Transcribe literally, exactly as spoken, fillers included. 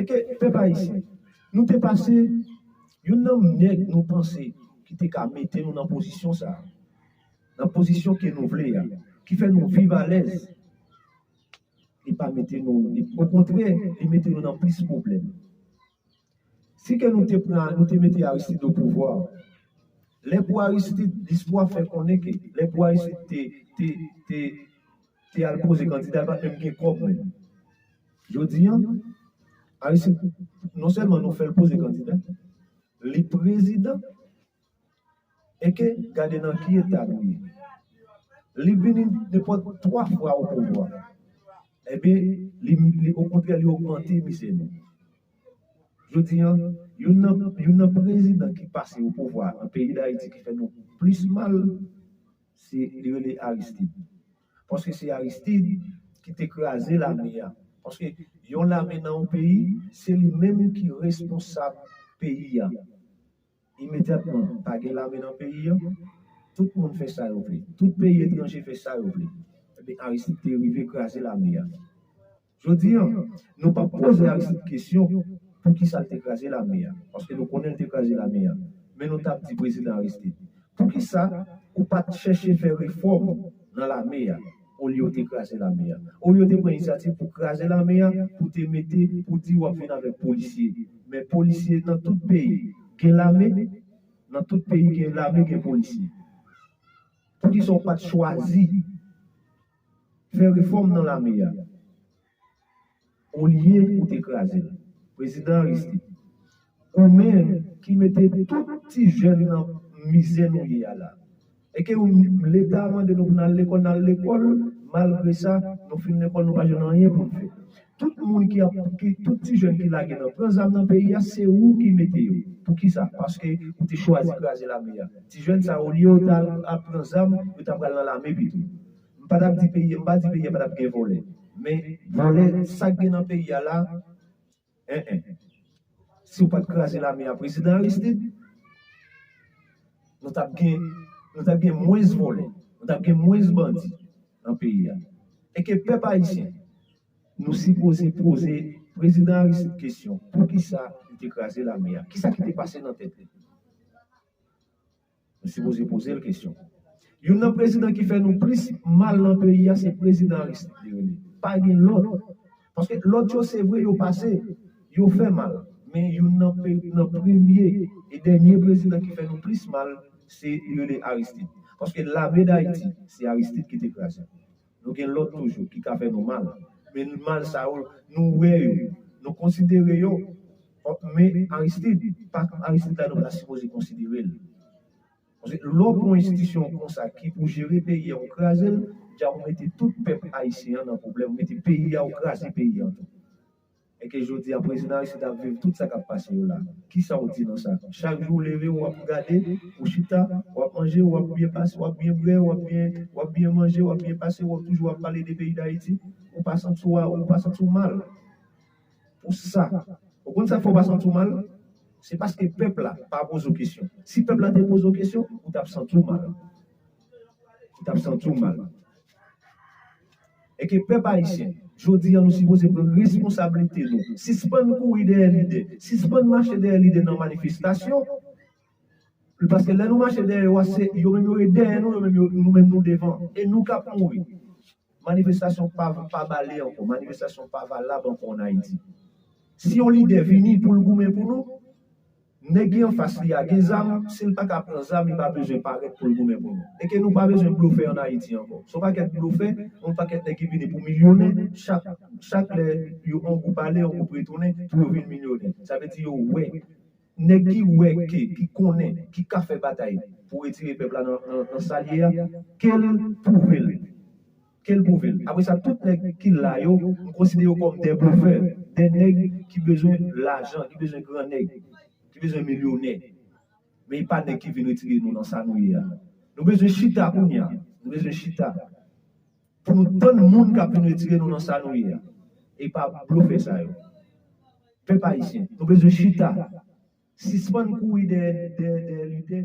Ke pèp ayisyen, nou te pase youn nan nèg nou panse ki te ka mete nou nan pozisyon sa a, nan pozisyon ke nou vle a, ki fè nou viv alèz, li pa mete nou, li, okontrè, li mete nou nan plis pwoblèm. Si ke nou te pran, nou te mete Aristide o pouvwa, lè pou Aristide, listwa fè konnen ke lè pou Aristide te, te, te, te al poze kandida, li pa t menm gen kòb menm. Jodi a, Aristide, non sèlman nou fè l poze kandida, li prezidan, e ke gade nan ki eta nou ye. Li vini nenpòt twa fwa o pouvwa. Ebyen, li, li, okontrè, li ogmante mizè nou. Jodi a, youn nan, youn nan prezidan ki pase o pouvwa nan peyi Dayiti ki fè nou plis mal, se li rele Aristide. Paske se Aristide ki te kraze lame a. Paske yon lame nan yon peyi, se li menm ki responsab peyi a. Imedyatman, pa gen lame nan peyi a, tout moun fè sa yo vle. Tout peyi etranje fè sa yo vle. Ebyen, Aristide te rive kraze lame a. Jodi a, nou p ap poze Aristide kesyon poukisa l te kraze lame a, paske nou konnen l te kraze lame a. Men nou t ap di prezidan Aristide, poukisa ou pa t chèche fè refòm nan lame a, olye w te kraze lame a? Olye w te pran inisyativ pou kraze lame a, pou te mete, pou di w ap vin avèk polisye. Men polisye nan tout peyi gen lame, nan tout peyi gen lame, gen polisye. Poukisa w pa t chwazi fè refòm nan lame a? Olye ou te kraze l. Prezidan Aristide, ou menm ki mete tout ti jèn nan mizè nou ye a la. E ke ou, Leta mande nou pou n al lekòl, n al lekòl, malgre sa, nou fin lekòl, nou pa jwenn anyen pou n fè. Tout moun ki ap, ki, tout ti jèn ki lage nan pran zam nan peyi a, se ou ki mete yo. Poukisa? Paske ou te chwazi kraze lame a. Ti jèn sa, olye yo ta al pran zam, yo ta pral nan lame pito. M pa t ap di peyi, m pa di peyi a pa t ap gen vòlè. Men vòlè, sa k gen nan peyi a la, en, en. Si w pa t kraze lame a, prezidan Aristide, nou t ap gen, nou t ap gen mwens vòlè, nou t ap gen mwens bandi nan peyi a. E ke pèp ayisyen, nou sipoze poze prezidan Aristide kesyon, poukisa li te kraze lame a? Kisa ki te pase nan tèt li? Nou sipoze poze l kesyon. Youn nan prezidan ki fè nou plis mal nan peyi a, se prezidan Aristide li rele. Pa gen lòt. Paske lòt yo, se vre, yo pase, yo fè mal. Men youn nan, pe- nan premye e dènye prezidan ki fè nou plis mal, se li rele Aristide. Paske lame Dayiti, se Aristide ki te kraze. Nou gen lòt toujou ki ka fè nou mal. Men mal sa yo, nou wè yo, nou konsidere yo. Men Aristide, pa Aristide la, nou pa ta sipoze konsidere l. Paske lè w pran yon enstitisyon konsa ki pou jere peyi a, ou kraze l, dja ou mete tout pèp ayisyen an nan pwoblèm, ou mete peyi a, ou kraze peyi a tou. E ke jodi a, prezidan Aristide ap viv tout sa k ap pase yo la. Kisa w di nan sa? Chak jou w leve, w ap gade, ou chita, w ap manje, w ap byen pase, w ap byen bwè, w ap byen, w ap byen manje, w ap byen pase, w ap toujou ap pale de peyi Dayiti, ou pa santi w, ou pa santi w mal. Pou sa, ou konn sa k fè w pa santi w mal? Se paske pèp la pa poze w kesyon. Si pèp la te poze w kesyon, ou t ap santi w mal. Ou t ap santi w mal. E ke pèp ayisyen, jodi a nou sipoze pran responsablite nou. Sispann kouri dèyè lidè. Sispann mache dèyè lidè nan manifestasyon. Paske lè nou mache dèyè yo a, se yo menm yo ret dèyè nou, yo menm yo, nou menm nou devan. E nou k ap mouri. Manifestasyon pa, pa vale ankò. Manifestasyon pa valab ankò ann Ayiti. Si yon lidè vini pou l goumen pou nou, nèg ki anfas li a gen zam, si l pa ka pran zam, li pa bezwen parèt pou l goumen pou nou. E ke nou pa bezwen blofè ann Ayiti ankò. Se yon pakèt blofè, yon pakèt nèg ki vini pou milyonè, chak, chak lè yo yon gwoup ale, yon gwoup retounen, pou yo vin milyonè. Sa vle di yo wè. Nèg ki wè ke, ki konnen, ki ka fè batay pou retire pèp la nan, nan, nan sa l ye a, ke l pwouve l. Ke l pwouve l. Apre sa, tout nèg ki la yo, m konsidere yo kòm de blofè, de nèg ki bezwen lajan, ki bezwen gran nèg, ki bezwen milyonè. Men e pa nèg ki vin retire nou nan sa nou ye a. Nou bezwen chita kounye a. Nou bezwen chita. Pou nou tann moun k ap vin retire nou nan sa nou ye a. E pa blofè sa yo. Pèp ayisyen, nou bezwen chita. Sispann kouri dèyè, dèyè, dèyè lidè.